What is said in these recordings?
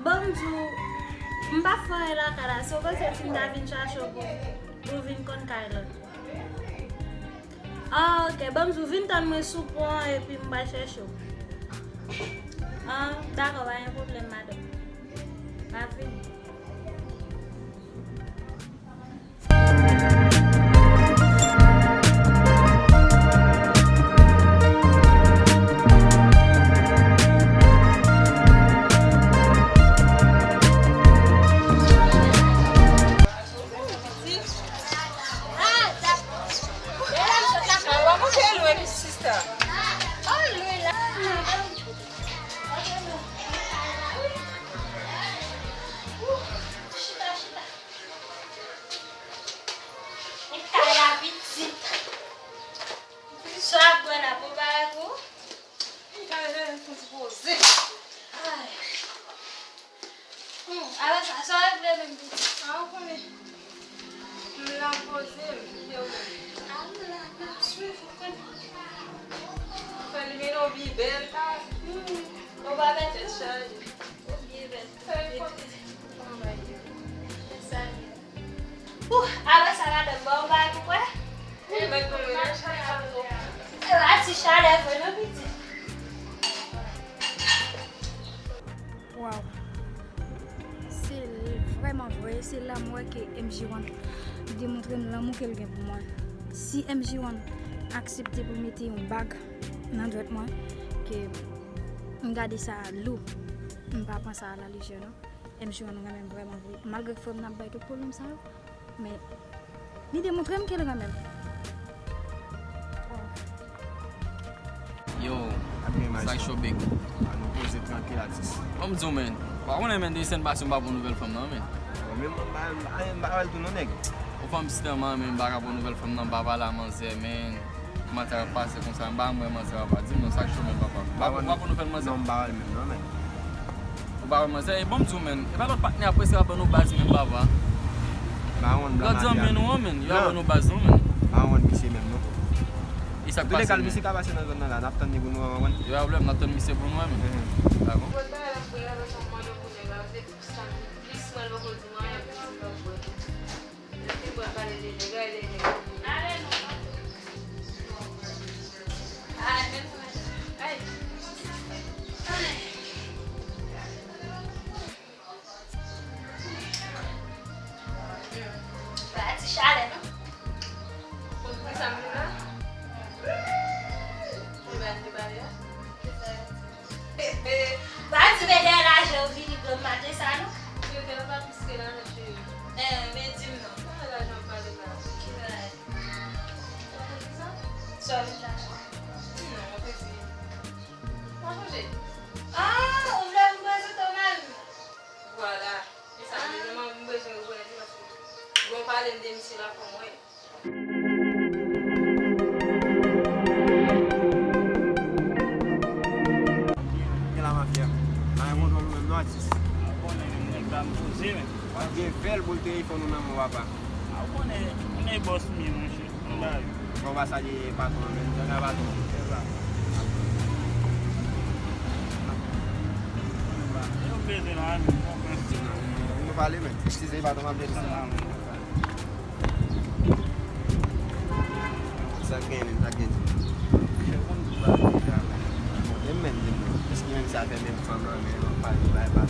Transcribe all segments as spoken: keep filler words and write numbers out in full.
Bon, m di w, m p ap fè anyen lakay la. Si w panse si m ta vin chache w pou, pou w vin konn kay la. Ah, ok. Bon, m di w, vin tann mwen sou pon an epi m pral chèche w. Ah, dakò, pa gen pwoblèm, madanm. M ap vini. Sa w ap bwè la, bon bagay pou ou? Kay la, fon ti poze. Ay. Hmm, alò sa, sa w regle menm pitit? A, ou konnen. M la poze m, e ou menm? A, m la, m ap swiv, ou konnen. Fè li mennen w byen bèl, pa. Hmm, ou pa mete tèt chaje. Ou byen bèl. Fè li konn. Sa byen. Ouh, alò sa madanm, ba w bagay pou bwè? E mèt mwen nan chalè a. E pa ti chalè vre non pitit. Waw. Se vrèman vre, se la m wè ke M J one demontre m lanmou ke l gen pou mwen. Si M J one aksepte pou l mete yon bag nan dwèt mwen, ke m gade sa lou, m pa pran sa a la lejè non. M J one renmen m vrèman vre. Malgre ke frè m nan ap bay tout pwoblèm sa yo, men li demontre m ke l renmen m. Yo, sa k cho big? A nou poze trankil, atis. Ban m di w, men, pa konnen, men, depi sèn pase m pa pran nouvèl fanm nan, men. Bon, men mwen, m pa, m pa, m pa wè l tou non, nèg. Ou fanm sitan man, men m pa ka pran nouvèl fanm nan, m pa pale a manzè, men. Kòman sa ap pase konsa? M pa janm wè manzè, papa. Di m non, sa k cho menm, papa? Ou pa, ou pa konn nouvèl manzè? Non, m pa wè l menm non, men. Ou pa wè manzè? E bon, m di w, men. E pa lòt patnè a prese ap ban nou baz menm, papa. M pa konn blan mafya. Lòt zanmi nou an, men. Yo ap ban nou baz nou, men. M pa konn misye menm non. E sa k pase, men? Misye ka pase nan zòn nan la, n ap tann li pou nou wè, w konprann? Yo pa pwoblèm, n ap tann misye pou nou wè, men. Dakò. Plis mwen poko di mwen anyen, plis m ap bwè. Epi mwen pale de nèg, ay, de nèg. Ay, men mwen. Ay. Ay. Ba ti chalè, non? Konn pou sa m vin la? Mwen ba n de bagay la. Pa di men dèyè lajan ou vini pran maten sa non. Cheri, fè nan pa plis ke lajan cheri. Eh, men di m non. Pa lajan m pale la. Ki bagay? Ou konn kisa? Sa w vin chache? Non, mwen prese. Pa chonje. Ah, ou vle pou m prezante w mari m? Vwala. E sa m bezwen, mwen, m bezwen rekonèt li paske bon pale m de misye la fò mwen. Gen la mafya. Pa gen kontwòl ou menm non, atis. A, ou konnen menm nèg la m poze menm. W ap gen fè l pou l telefòn ou nan men w, papa. A, ou konnen, ou konnen bòs m ye, monchè. Bon, w pa salye patwon an, men. Tande patwon an. Yo bezwen la, men, konprann. Nou pale, men. Eskize, patwon, m ap vin. Sa k genyen menm, sa k gen di m? Monchè, ou konn tout bagay deja, men. Montre m menm, di m non. Èske menm sa fè menm fanm nan, men, m ap pale, bay, bay.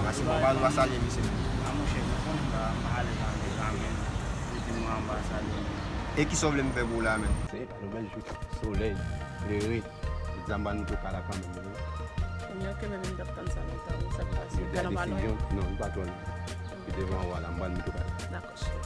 Paske bon, pa, pa salye misye menm. A, monchè, ou konn m pa, m pa alèz avèk sa, men. Depi nou anba salye. E kisa w vle m fè pou ou la, menm? Se pa nou bèl jou, solèy, klere. Zanba nou tou ka la kanmenm, wi. Ebyen, ok, men, men m t ap tann sa lontan, wi, sa k pase. Yo te a desizyon, non, li pa twò lwen. Li devan ou a la, m pral mete w kay. Dakò, cheri.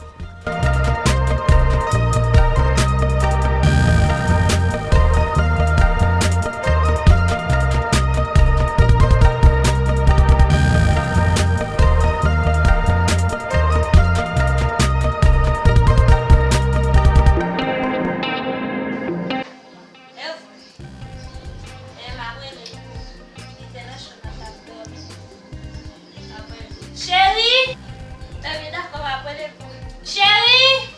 Cheri! Ebyen, dakò, m ap rele pou ou. Cheri!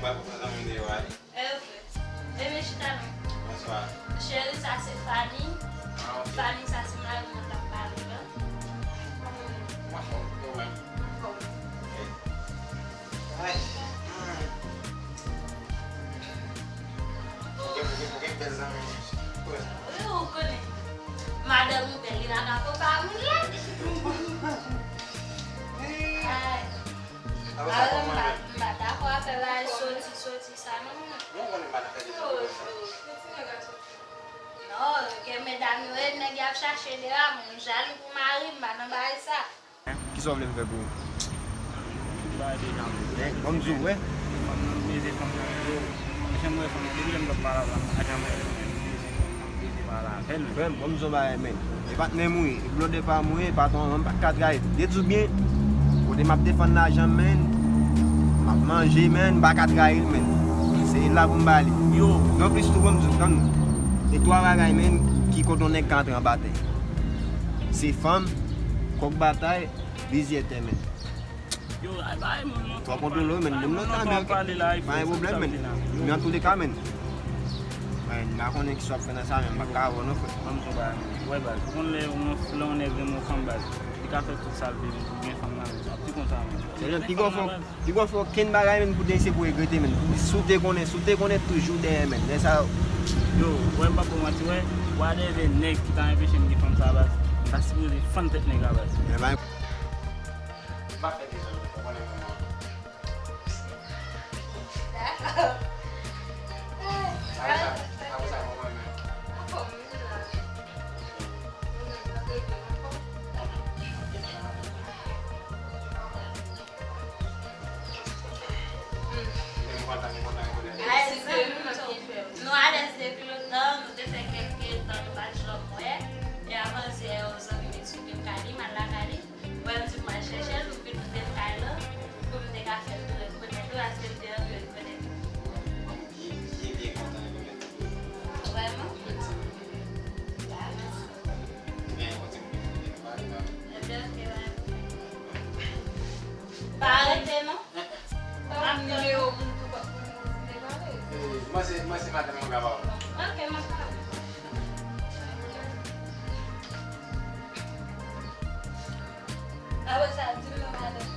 Mwen pou zanmi m deyò a. E vre. Ebyen, chita non. Bonswa. Cheri, sa se Fanny. Ah, ok. Fanny, sa se mari mwen k ap pale la. Mwen fò, ou menm? Mwen fò. Ok. Ay. Hmm. Ou gen, ou gen, ou gen bèl zanmi. Wi, ou konnen. Madanm ou bèl, li pa ka konpa moun la. Ay. Apre sa, kòman menm? M pa dakò avè bagay soti, soti sa non, mwen. Mwen konnen m pa nan fè de bagay sa. Non, ke medam yo ye, nèg y ap chache deyò a, mwen m jaloux pou mari m, m pa nan bagay sa. Kisa w vle m fè pou ou? Bagay deja m vle. Bon, m di w, wè. Fanm nan beze fanm nan yo. Janm wè fanm nan, depi lè m t ap pale avè l, m pa janm wè fanm nan beze fanm nan, beze pale avè l. Frè m, bon, m di w bagay, men. E patnè m ou ye, e blòdè pa m ou ye, patwon an, m pa ka trayi. Dedoubyen, kote m ap defann lajan m, men, m ap manje, men, m pa ka trayi l, men. Se la pou m ba li. Yo. Nonplis tou, bon, m di w, tann. E twa bagay, men, ki kote yon nèg ka antre anba tè. Se fanm, kòk batay, plizyè tè, men. Yo, ay, bay, mwen, mwen, twa kontwole, men, moun nan tann, men, pa gen pwoblèm, men. Men antouleka, men. Men, m pa konnen kisa w ap fè nan sa, men, m pa ka avè w non, frè. Ban m di w bagay, men. Wè, baz, ou konn lè yon, lè yon nèg renmen yon fanm, baz, li ka fè tout sa l vle, men pou gen fanm nan, men, se ap di konsa, men. Se lè pi gwo fò, pi gwo fò, kenn bagay, men, pou te se pou regrete, men. Si w te konnen, si w te konnen toujou dèyè, men. Lè sa yo. Yo, wè, m p ap ba w manti, wè, whatever nèg ki ta anpeche m gen fanm sa, baz, m ta sipoze fann tèt nèg la, baz. Men, bay. M pa fè de zòt, ou konnen kòman. Dakò. Apre sa, apre sa, kòman menm? Anfòm, wi, la. Ou menm, w ap rete anfòm? Menm kontan, kontan, kontan. Ay, zanmi m tou. Nou alèz depi lontan, nou te fè kèlke tan nou pa t janm wè. E avanse, yon zanmi m eksplike m kay li, m al lakay li. Wè, m di m al chèche l pou m vin pote l kay la, pou m te ka fè l tou rekonèt ou, paske m te anvi rekonèt ou. Byen, byen, byen kontan rekonèt ou. Vrèman? Mèsi. Mèsi. Ebyen, ok, pa gen pwoblèm. Pa rete, non. M ap tann ou. Eh, mwen se, mwen se madanm mwen ka ba w. Ok, m ap pale. Apre sa, di m non, madanm.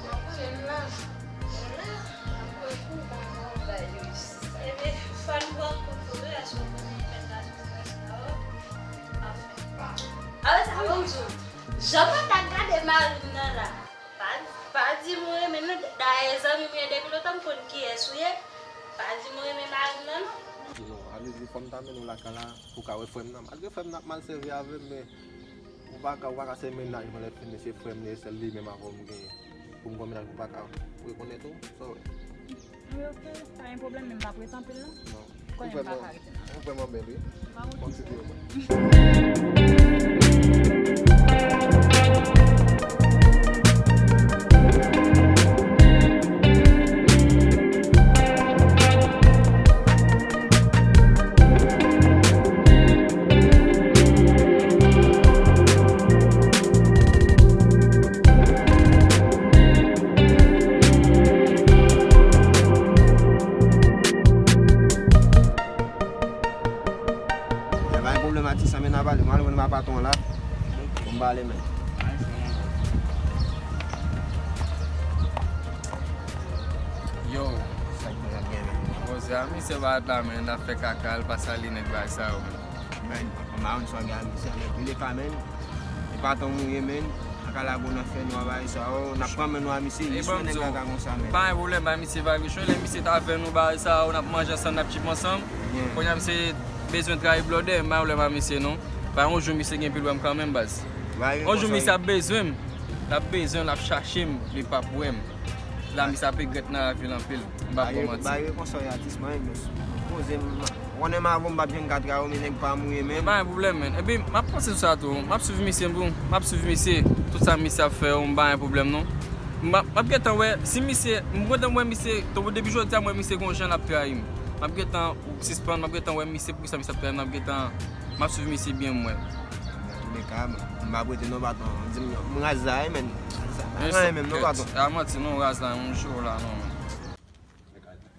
M ap pale m la. M la. M ap pale kou, ban mwen yon bay yo isi. Ebyen, fò n pran kout tou, wi, èske w konnen fèt la sou près la, wi. Anfen. Apre sa, ban m di w, jan mwen t ap gade mari m nan la. Pa, pa di m ou renmen l non, dayè zanmi m ye depi lontan, m konn kiyès ou ye. Pa di m ou renmen mari m nan non. Non, sa vle di fò m ta mennen w lakay la pou w ka wè frè m nan. Malgre frè m nan ap mal sèvi avè m, men ou pa ka, ou pa ka se mennaj mwen lè fini se frè m li ye, sèl li menm avè w m genyen. Pou m gon mennaj ou pa ka rekonèt ou, sa w wè. Wi, ok, pa gen pwoblèm, men m p ap ret anpil non. Non. Konnen m pa ka rete nan. Ou vrèman bèl, wi. Bon, se te mwen. Ebyen, pa gen pwoblèm, atis, anmen n a pale. Mwen al jwenn ma patwon la pou m pale, men. Yo, sa k ap gen, men? Poze a, misye pa t la, men, n ap fè kaka, l pa sali nèg bagay sa yo, men. Men, m pa konn sa w gen a misye, men, pile pa, men. E patwon m ou ye, men. An ka lage w nan fè nwa bagay sa yo, n ap pran men nou a misye, jis lè nèg la ka konsa, men. Pa gen pwoblèm, bay misye vag richo, lè misye t avè nou bagay sa yo, n ap manje ansanm, n ap tchip ansanm. Kounye a misye bezwen trayi blòdè, m pa gen pwoblèm a misye non. Pa yon jou misye gen pou l wè m kanmenm, baz. Yon jou misye ap bezwen m, l ap bezwen m, l ap chache m, li p ap wè m. La misye ap regrèt nan lavi l anpil. M p ap ba w manti. Bagay yo konsa yo atis mwen, men poze m, konnen m avè w m p ap janm ka trayi w, men nèg pa m ou ye menm. E pa gen pwoblèm, men. Epi, m ap panse sou sa tou. M ap swiv misye, m ap swiv misye. Tout sa misye ap fè yo, m pa gen pwoblèm, non. M ap, m ap gentan wè, si misye, m gentan wè misye, depi jodi a, m wè misye gon jan l ap trayi m. M ap gentan sispann, m ap gentan wè misye, poukisa misye ap trayi m, m ap gentan, m ap swiv misye byen, m wè. Antouka, m p ap rete non, patwon. Di m, m raz la wi, men. Sa pa anyen menm non, patwon. A manti non, raz la, yon jou la non, men. Mwen ka al tann.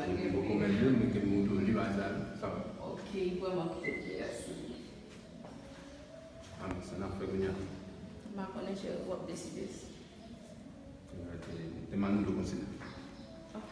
Li poko menm menm, men ke m montre w li, bagay sa, sa va. Ok, vrèman cute, mèsi. Alò, sa n ap fè kounye a? M pa konnen, cheri, w ap deside. Te, te mal montre w konsi la. Ok.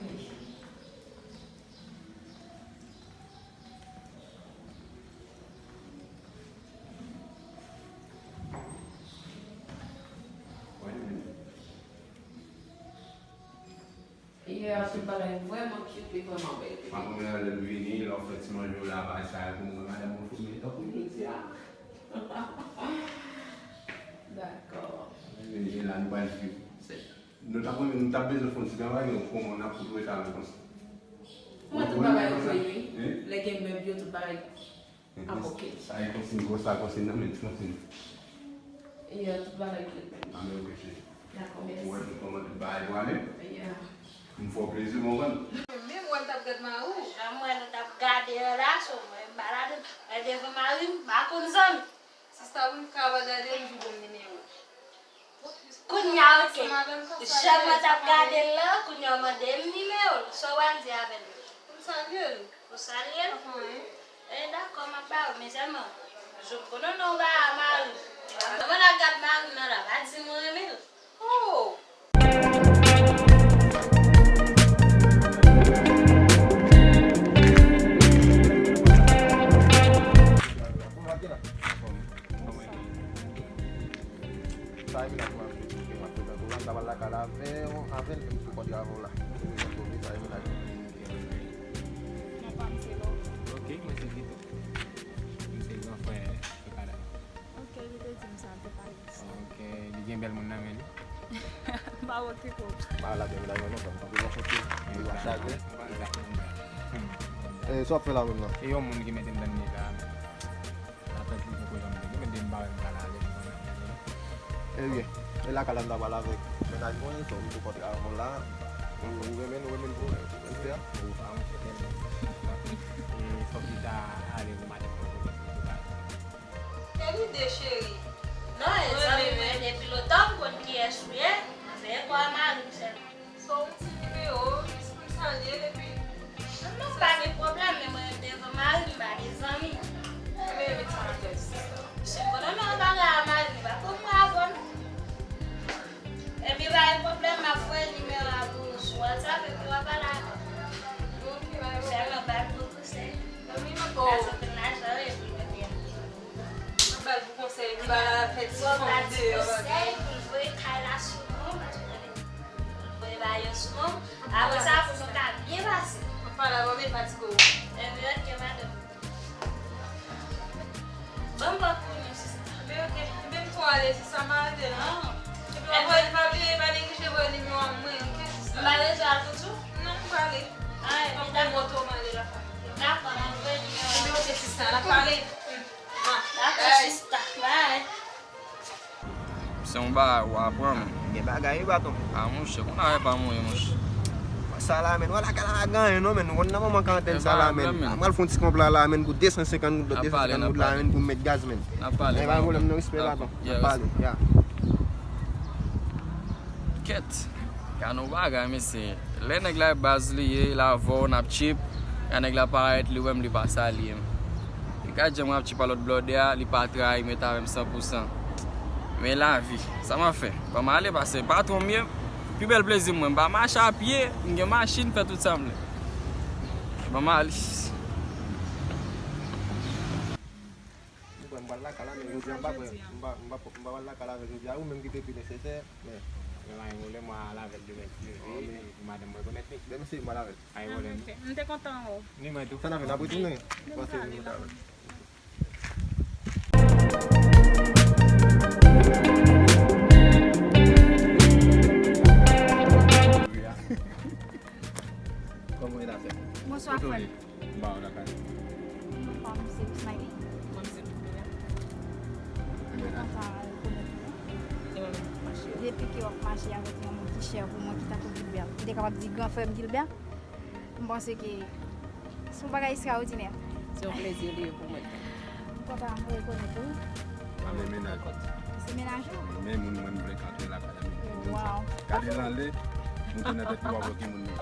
Yè a tout bagay vrèman cute, li vrèman bèl. Mwen menm lè m vini, lè w fè ti manje w la, bagay sa yo pou mwen, madanm mwen fè m tankou jodi a. Dakò. Mwen vini la, nou pral viv. Nou t ap, nou t ap bezwen fè yon ti travay, nou kòman n ap fout rete avè konsa. Mwen tout bagay yo wi. Lè gen mèb yo, tout bagay. Apokil. Sa e konsin, gwo sa konsin nan men ti konsin. Yo, tout bagay cute menm. A men ok cheri. Dakò, mèsi. Ou wè tout kòman tout bagay prale? Ya. M fè w plezi, ou konprann? Menm wè l t ap gad mari w. Jan m wè nou t ap gade an la, so mwen m pa ladan. Mwen devan mari m, m pa konn zanmi. Sista Wilka ap gade m, di bon nimewo. Kounye a, ok. Jan mwen t ap gade l lan, kounye a w mande m nimewo l. Sa w pral di avè l? Pou m salye l. Pou w salye l? Anhan. E dakò, m ap ba ou, men sèlman, jou m konnen w ba a mari m. Mwen la gad mari m nan la, pa di m renmen l. Oh! Sa e menaj mwen ap di ke m ap prezante w la, m ta pral lakay la avè w, avè l, men m sou kontra avè w la. M te prezante w, men sa e menaj mwen. Non pa m se Love. Ok, mwen se Vito. M se gran frè Fekada. Ok, li te di m sa, m te pale. Ok, li gen bèl moun nan men li. M pa okipe w. M pa la gen menaj mwen non, m pa bezwen kote. Li pa chagren. E sa w ap fè la menm nan? E yon moun ki mete m nan li la. Apre tou, poko janm te gen, men depi m pa wè m pral ale, m konnen. Ebyen, e lakay la m ta pral avèk menaj mwen, so m tou kontre avè w la. Ou renmen, ou renmen pou ou, ou fè a? Ou pa yon chèf. E fòk li ta ale pou madanm mwen konnen si li pa. Ke lide, cheri. Non, e zanmi mwen, depi lontan m konn kiyès ou ye, se kwa mari m sèlman. So, yon ti nimewo, jis pou m salye l, epi. Non, non, pa gen pwoblèm, men mwen menm devan mari m, m pa gen zanmi. Ebyen, met sa nan tèt, sista. Si m konnen nan bagay a mari m, li pa pou m avè l. Epi, pa gen pwoblèm, m ap voye nimewo a pou ou sou WhatsApp, epi w ap pale avè l. Ok, pa gen pwoblèm. Sèlman, ba l bon konsèy. Wi, men, oh. Paske anpil lajan, epi, Mwen ba l bon konsèy, mwen ba l avètisman deyò bagay. Mwen ba l konsèy pou l voye kay la sou non, paske pou l voye bagay yo sou non, apre sa, pou nou ka byen pase. Mwen pale avè w, men fatige w. Ebyen, ok, madanm. Ban m pran pou nou, sista. Ebyen, ok. Ebyen, m tou ale, sista, m arete la. Epi, w ap voye, pa bliye, pa neglije voye nimewo a mwen, ok, sista? M pa bezwen al pou tou? Non, m prale. Ah, ebyen, dakò. M pran moto, m ale lakay. Dakò, m ap voye nimewo a. Ebyen, ok, sista, n ap pale. Dakò, sista. Bye. Se yon bagay ou aprann. Gen bagay wi, baton. A, monchè, konn a pa mouri, monchè. Sa la, menn, wè lakay la pa gen anyen, non, menn. Nou konn nan moman karantèn sa la, menn. Mwen al fè yon ti konpla la, menn, pou de san senkant goud, de san senkant goud la, menn, pou m met gaz, menn. N ap pale, pa gen pwoblèm, non, respè, baton. N ap pale, ya. Kèt. Gade yon bagay, mesye. Lè nèg la e baz li ye, l avè w, n ap tchip. Gade nèg la parèt, li wè m, li pa salye m. E gade jan mwen ap tchip a lòt blòdè a, li pa trayi m, ret avè m san pou san. Men lavi, sa m ap fè? Ban m ale, pase patwon m ye. Pi bèl plezi m, mwen, m pa mache a pye, m gen machin, fè tout sa m vle. Ban m ale. Mwen, mwen pral lakay la, men jodi a, m pa kwè, m pa, m pa, m pa pral lakay la, men jodi a, ou menm ki te pi nesesè, men. Men pa gen pwoblèm, mwen al avè l demen si Dye vle, epi madanm mwen rekonèt li. Demen se mwen al avè l. Pa gen pwoblèm. Ok. M te kontan wè w. Ni mwen tou. Sa n ap fè, n ap retounen? Pase nou ta wè. Kòman w ye la, sè? Bonswa, frè m. M ba w lakay. Non pa m se Smiley. Mwen se Victoria. Mwen kontan rekonèt ou. E mwen menm, mache. Depi ke w ap mache avèk yon moun ki chè pou mwen, ki tankou Gilbert, m te kapab di gran frè m Gilbert, m panse ke se yon bagay ekstraòdinè. Se yon plezi li ye pou mwen. M kontan rekonèt ou. A, men menaj. Se menaj ou? Men moun mwen vle kanpe lakay la, men. Wow. Gade l anlè. Ou konnen tèt nou pa bò ki moun li ye.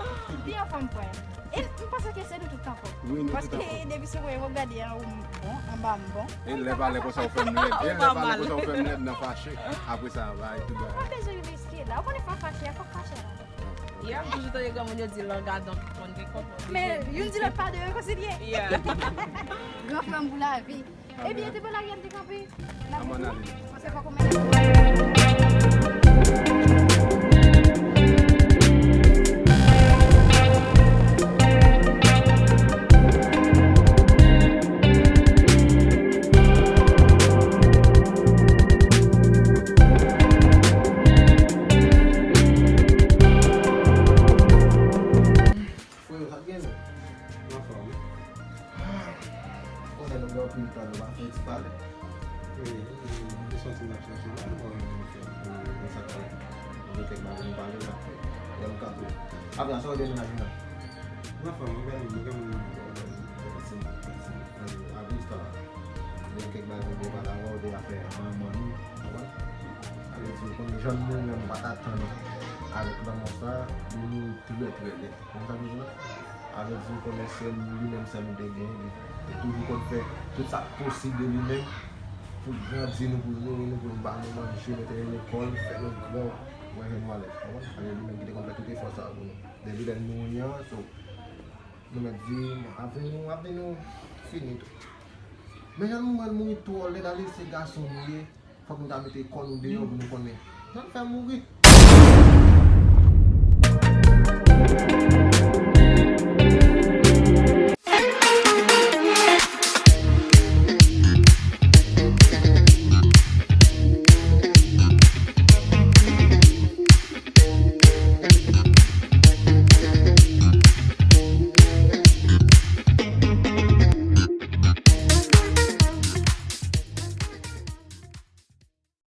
Li anfòm frè. E m panse ke se nou tout anfòm. Wi, nou tout Paske anfòm. Depi sou mwen, ou gade an ou m bon, anba m bon. E lè pale konsa ou fè m lèd. E lè pale konsa ou fè m lèd nan fache. Apre sa, bay tout Ou pa bagay. bezwen riske la. Ou konnen fwa fache a, fòk fache la. Yeah, m toujou tande granmoun yo di langa donk konn gen konpòte. Men youn di lòt pa de rekonsilye. Yeah. Gran frè m pou lavi. Ebyen, te bon lage m te kanpe. N ap Ann ale. Paske fòk ou mennen. Frè yo, sa t gen menm? Anfòm wi. Konnen nou gen anpil tan nou pa fè ti pale. Wi, nou te santi n ap chèche la, nou pa wè nou fè. Konn sa k pale. Nou gen kèk bagay nou pale, n ap fè. Lè nou ka tou. Apre sa, sa w gen nan lavi nan? Anfòm, mwen gen moun, mwen gen moun nan. Mèsi, mèsi. Apre sa, nou gen kèk bagay nou pale avè w de afè manman nou. Konprann? Sa vle di, ou konnen jan nou menm pa t atann avèk lanmò sa, li mouri trè, trè lè. Konn sa m di la? Avèk di w konnen sè m, li menm sè m te gen, li te toujou konn fè tout sa k posib de li menm pou l grandi nou, pou l nouri nou, pou l ba nou manje, mete nou lekòl, fè nou gran, mwen jwenn malèz, konprann? Sa vle di li menm ki te konn fè tout efò sa a pou nou. Depi lè l mouri an, so, nou mèt di, avni nou, avni nou fini tou. Men jan nou wè l mouri twò lèd, ale se gason nou ye, fòk nou ta mete kò nou deyò pou nou konnen jan l fè mouri.